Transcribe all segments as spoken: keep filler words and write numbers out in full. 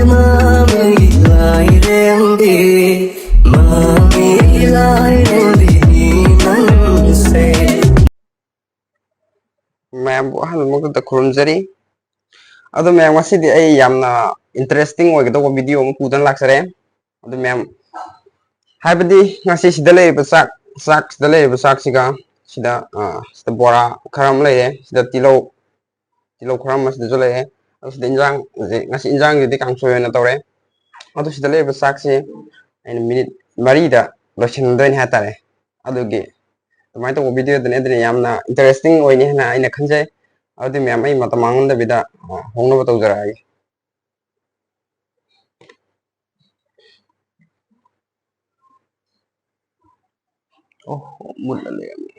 ꯃꯃꯤ ꯂꯥꯏꯔꯦꯝꯕꯤ, ꯃꯃꯤ ꯂꯥꯏꯔꯦꯝꯕꯤ ꯅꯪꯁꯦ꯫ ꯃꯌꯥꯝꯕꯨ ꯑꯍꯥꯟꯕ ꯃꯛꯇꯗ ꯈꯨꯔꯨꯝꯖꯔꯤ꯫ ꯑꯗꯣ ꯃꯌꯥꯝ, ꯉꯁꯤꯗꯤ ꯑꯩ ꯌꯥꯝꯅ interesting ꯑꯣꯏꯒꯗꯧꯕ video ꯑꯃ ꯄꯨꯗꯨꯅ ꯂꯥꯛꯆꯔꯦ꯫ ꯑꯗꯨ ꯃꯌꯥꯝ, ꯍꯥꯏꯕꯗꯤ ꯉꯁꯤ ꯁꯤꯗ ꯂꯩꯔꯤꯕ ꯆꯥꯛ, ꯆꯥꯛ, ꯁꯤꯗ ꯂꯩꯔꯤꯕ ꯆꯥꯛꯁꯤꯒ, ꯁꯤꯗ, ꯑ, ꯁꯤꯗ ꯕꯣꯔꯥ ꯈꯔ ꯑꯃ ꯂꯩꯔꯦ, ꯁꯤꯗ ꯇꯤꯜꯍꯧ, ꯇꯤꯜꯍꯧ ꯈꯔ ꯑꯃ ꯁꯤꯗꯁꯨ ꯂꯩꯔꯦ꯫ ꯑꯗꯨ ꯁꯤꯗ ꯏꯟꯖꯥꯡꯁꯦ, ꯉꯁꯤ ꯏꯟꯖꯥꯡꯁꯤꯗꯤ ꯀꯥꯡꯁꯣꯏ ꯑꯣꯏꯅ ꯇꯧꯔꯦ꯫ ꯑꯗꯨ ꯁꯤꯗ ꯂꯩꯔꯤꯕ ꯆꯥꯛꯁꯤ ꯑꯩꯅ minute ꯃꯔꯤꯗ ꯂꯣꯏꯁꯤꯟꯗꯣꯏꯅꯦ ꯍꯥꯏꯇꯥꯔꯦ꯫ ꯑꯗꯨꯒꯤ ꯑꯗꯨꯃꯥꯏꯅ ꯇꯧꯕ videoꯗꯨꯅꯦ, ꯑꯗꯨꯅ ꯌꯥꯝꯅ interesting ꯑꯣꯏꯅꯤ ꯍꯥꯏꯅ ꯑꯩꯅ ꯈꯟꯖꯩ꯫ ꯑꯗꯨꯗꯤ ꯃꯌꯥꯝ, ꯑꯩ ꯃꯇꯝ ꯃꯥꯡꯍꯟꯗꯕꯤꯗ, ꯑ, ꯍꯧꯅꯕ ꯇꯧꯖꯔꯛꯑꯒꯦ꯫ ꯑꯣ, ꯃꯨꯠꯂ ꯂꯩꯔꯝꯃꯦ꯫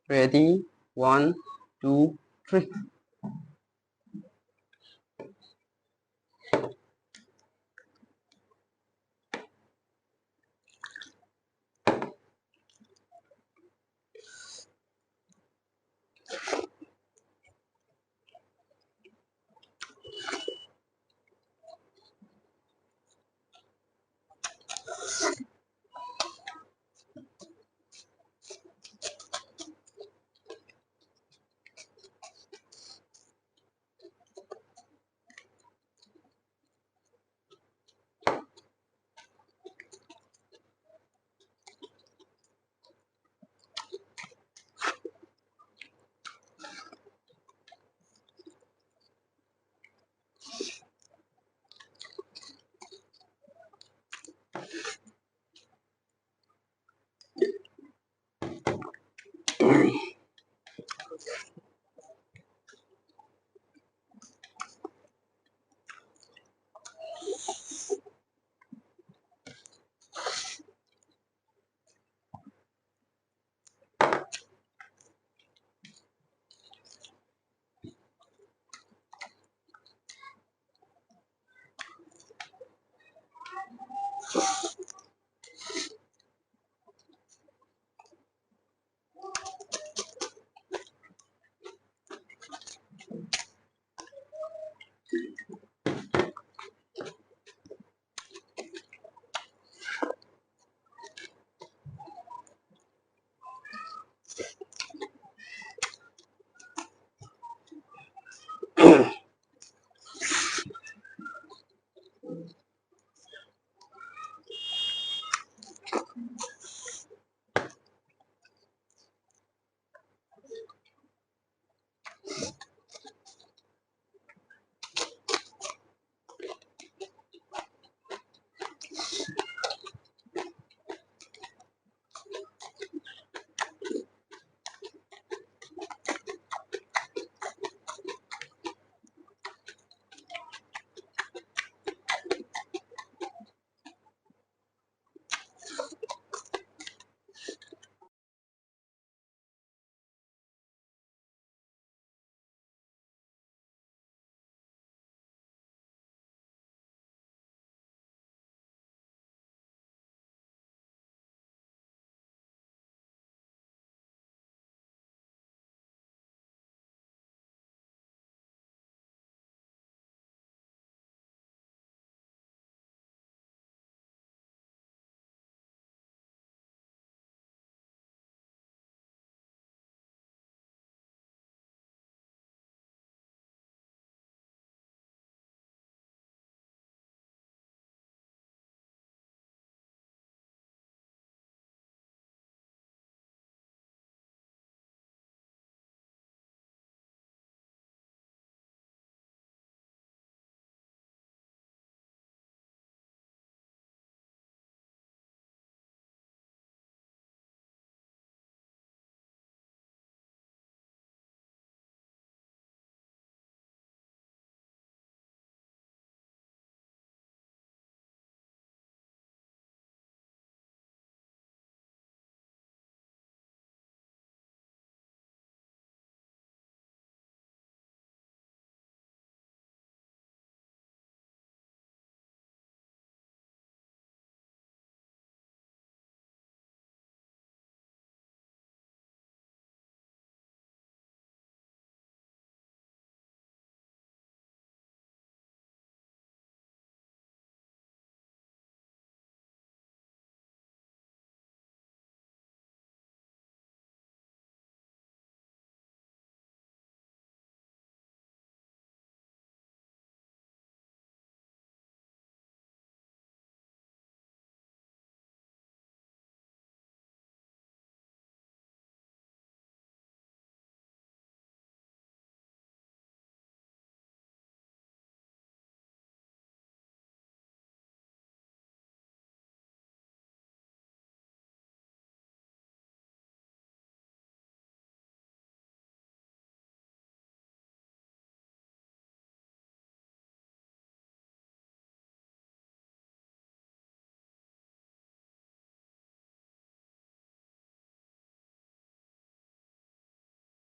Ready, one, two, three.